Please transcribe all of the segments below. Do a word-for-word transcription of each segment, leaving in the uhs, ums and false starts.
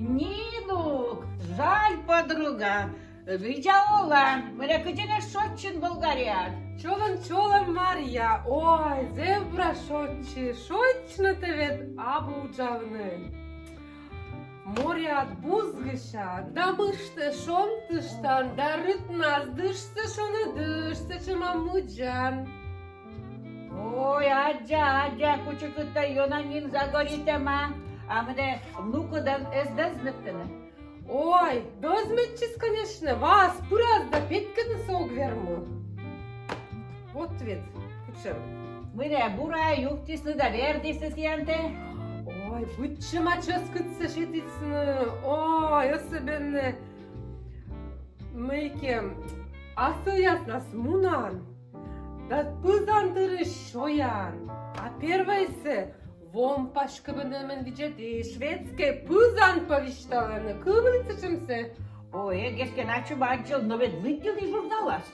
Нинук, жаль, подруга. Видза олан, мыйла кыдзи нӧ шойччин Болгарияад? Чолӧм, чолӧм, Марья. Ой, зэв бура шойччи, шойччыны тэ ведь абу уджавны. Моряд бузгыса, да мыштӧ шонтыштан, да рытнас дышсӧ, шоныд дышсӧ, сэтшӧма мыджан. Ой, аддза, аддза, кучикыд тай ёна нин загоритӧма, а мыйла внукыдлӧн эз дӧзмӧдтыны? Ой, дӧзмӧдчис, конечно, ваас пырас да петкӧднысӧ ог вермы. Вот ведь кучӧм. Мыйла бура юктісны да вердісны тіянтӧ? Ой, быдсяма чӧскыдсӧ сетісны. Ой, особенно мыйкӧ асывъяснас мунан да пызан дырйи сёян. А первойсӧ вом паськӧ менӧ видзӧдіс, шведскӧй пызан пӧ висьталӧны, кывлі сэтшӧмсӧ. Ой, эг эськӧ ачым аддзыл, но ведь лыддьылі журналас.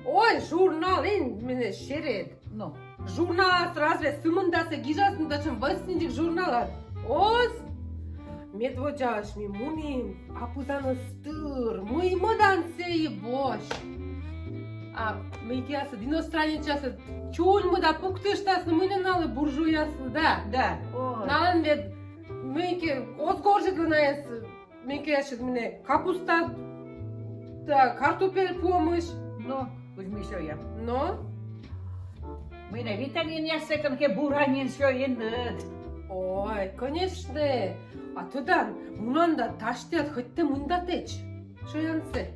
Ой, журнал эн менӧ серед. Но. Журналас разве сымындасӧ гижасны татшӧм вӧсньыдик журналад? Оз. Медводдзаысь ми мунім, а пызаныс тыр, мый мӧдан, сійӧ босьт. А мыйкӧясыд, иностранецъясыд, чуньмыда пуктыштасны, мый налы, буржуйяслы, да? Да. Ой. Налӧн ведь мыйкӧ оз горзьӧдлы найӧс, мыйкӧясыд мыйла капуста да картупель пуӧмысь. Но, кыдз ми сёям. Но? Мыйла витаминъяссӧ кӧнкӧ бура нин сёйинныд. Ой, конечно. А тӧдан, мунан да тасьтіад хоть тэ мында тэч сёянсӧ.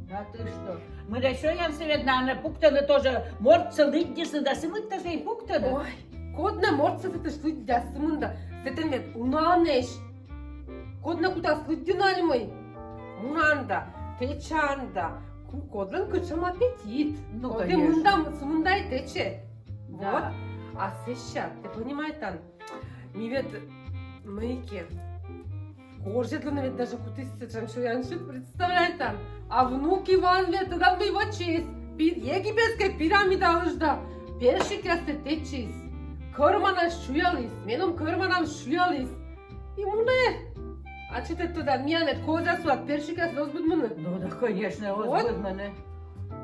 Да ты что? Мыйла сёянсӧ ведь налы пуктӧны тоже, мортсӧ лыддисны да сымында сійӧс пуктӧны. Ой, код нӧ мортсӧ сэтысь лыддяс сымында? Сэтӧн ведь уналанӧсь. Код нӧ кутас лыддьыны али мый? Мунан да тэчан да. Ку-, кодлӧн кутшӧм аппетит. Ну, коді, конечно, мында, сымында и тэчӧ. Да. Вот. А сэсся, тэ понимайтан, ми ведь мыйкӧ горзьӧдлыны ведь даже кутіс сэтшӧм сёянсьыд, представляйтан. А внук Иван ведь, тӧдан, мый вӧчис? Пи-, египетскӧй пирамидалысь да персикъяссӧ тэчис. Кӧрманас сюяліс, меным кӧрманам сюяліс. И мунӧ. А чё тэ тӧдан, миян ведь козясад персикъяс оз быдмыны. Ну да, конечно, оз быдмыны.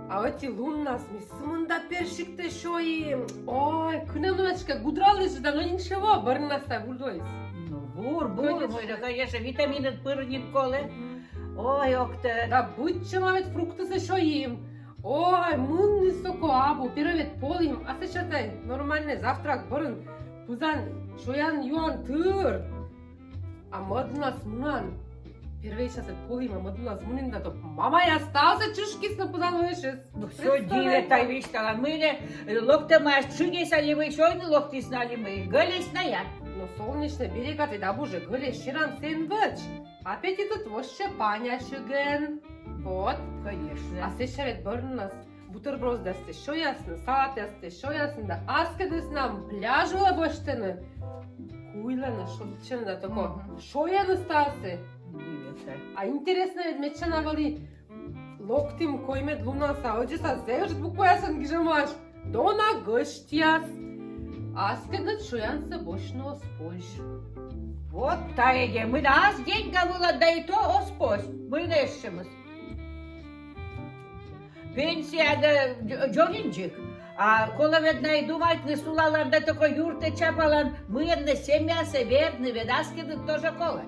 А ӧти луннас ми сымында персиктӧ сёйим. Ой, кынӧм нӧшта гудраліс да, но ничего, бӧрнас тай выль лоис. Ну, бур, бур, конечно, витаминыс пыр нин колӧ. Ой, ок тэ. Да быдсяма ведь фруктсӧ сёйим. Ой, мыйныс токо абу, первой ведь полим, а сэсся тай нормальнӧй завтрак бӧрын пызан сёян-юан тыр. А мӧднас мунан. Первойсясӧ полим, а мӧднас мунан да то мамаяс ставсӧ чышкисны пызан вывсьыс. Ну, всё, дивӧ тай висьталан. Мыйла, э, локтӧмаӧсь тшыгис али мый, сёйны локтісны али мый, гӧльӧсь найӧ. Но Солнечнӧй берегад ведь абу жӧ гӧльӧсь, сірам сэн вӧч. Аппетитыд вообще панясигӧн. Вот. Конечно. А сэсся ведь бӧрнас бутербродъястӧ сёясны, салатъястӧ сёясны да аскӧдыснас пляжлы босьтӧны. Куйлӧны, шойччӧны да токо. Мгм. Сёйӧны ставсӧ. Дивӧ тай. А интереснӧ ведь, медся на вӧлі, локтім коймӧд лунаса, ӧдзӧсас зэв ыджыд букваясӧн гижӧмаӧсь: дона гӧсьтъяс. Аскӧдысь сёянсӧ босьтны оз позь. Вот тайӧ, мыйла ас деньга вылад да и то оз позь. Мый нӧ эшшӧ мыс? Пенсия да дзо-, дзоридзик. А колӧ ведь на и думайтны, сулалан да токо юртӧ чапалан, мыйӧн нӧ семьясӧ вердны, ведь аскӧдыд тоже колӧ.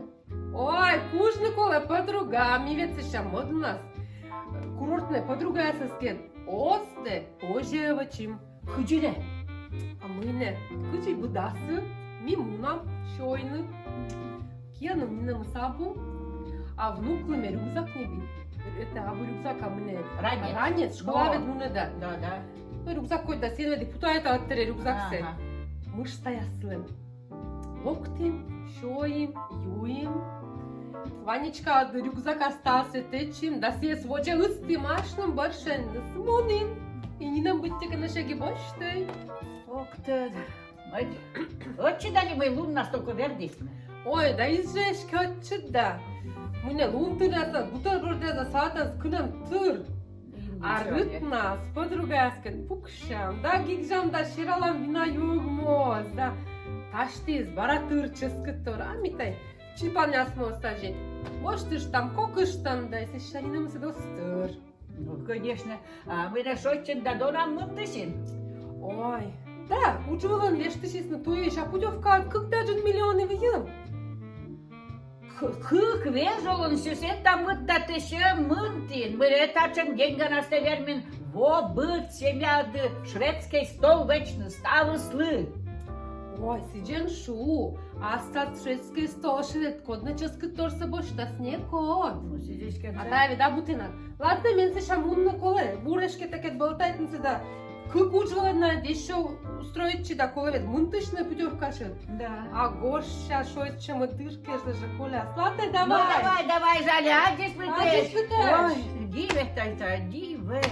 Ой, кужны колӧ, подруга, ми ведь сэсся мӧднас курортнӧй подругаясыскӧд оз тэ, позьӧ вӧчим. Кыдзи нӧ? А мый нӧ, кыдзи быд асыв ми мунам сёйны. Киӧн нинӧмыс абу, а внуклы ме рюкзак ньӧби. Это абу рюкзак, а мый нӧ, ранец. Ранец, школаӧ ведь мунӧ да. Да, да. Но рюкзак кодь да, сійӧн ведь путайтан ӧд тайӧ рюкзаксӧ. Ага. Мышцаяслы. Локтім, сёйим, юим. Ванечкалы рюкзакас ставсӧ тэчим, да сійӧс водзӧ ыстім асьным бӧрсяньыс, мунім. И нинӧм быттьӧкӧ нӧшта эг и босьтӧй. Ок тӧд. Ӧтчыд али мый луннас токо вердісны? Ой, да изжӧ эськӧ ӧтчыд да. Мый нӧ, лунтырясас, бутербродъясас, салатъясас кынӧм тыр. А рытнас подругаяскӧд пуксям да гигзям да сералам вина юӧмаӧсь да. Тасьтіыс бара тыр чӧскыдтор, а ми тай Чипаняс мон садзи. Воштыштам, кокыштам да, сэсся нинӧм сы достыр. Ну, конечно. А мый нӧ шойччан да дона мынтысин? Ой, да, удж вылын вештысисны туйысь, а путёвка кык да джын миллион выйым. Кык вежонлӧн сюсӧн да мыйта тэ сьӧм мынтін, мый татшӧм деньганас тэ вермин во быд семьяыд шведскӧй стол вӧчны ставыслы. Ой, сідз эн шу, ассьыс шведскӧй стол швед коднӧ чӧскыдторсӧ босьтас некод. Ну, сідз эськӧ. А тайӧ ведь абу тэнад. Ладнӧ, мен сэсся мунны колӧ, бур эськӧ тэкӧд бӧлтайтнысӧ да. Кык удж вылын на ещё устроитчы да, колӧ ведь мынтысьны путёвкаысь. Да. А гожся шойччӧмыд дыр кежлӧ жӧ коляс. Ладнӧ, давай. Ну, давай, давай, жаль, аддзис мый. Аддзис тэ. Ой, дивӧ тайӧ, дивӧ.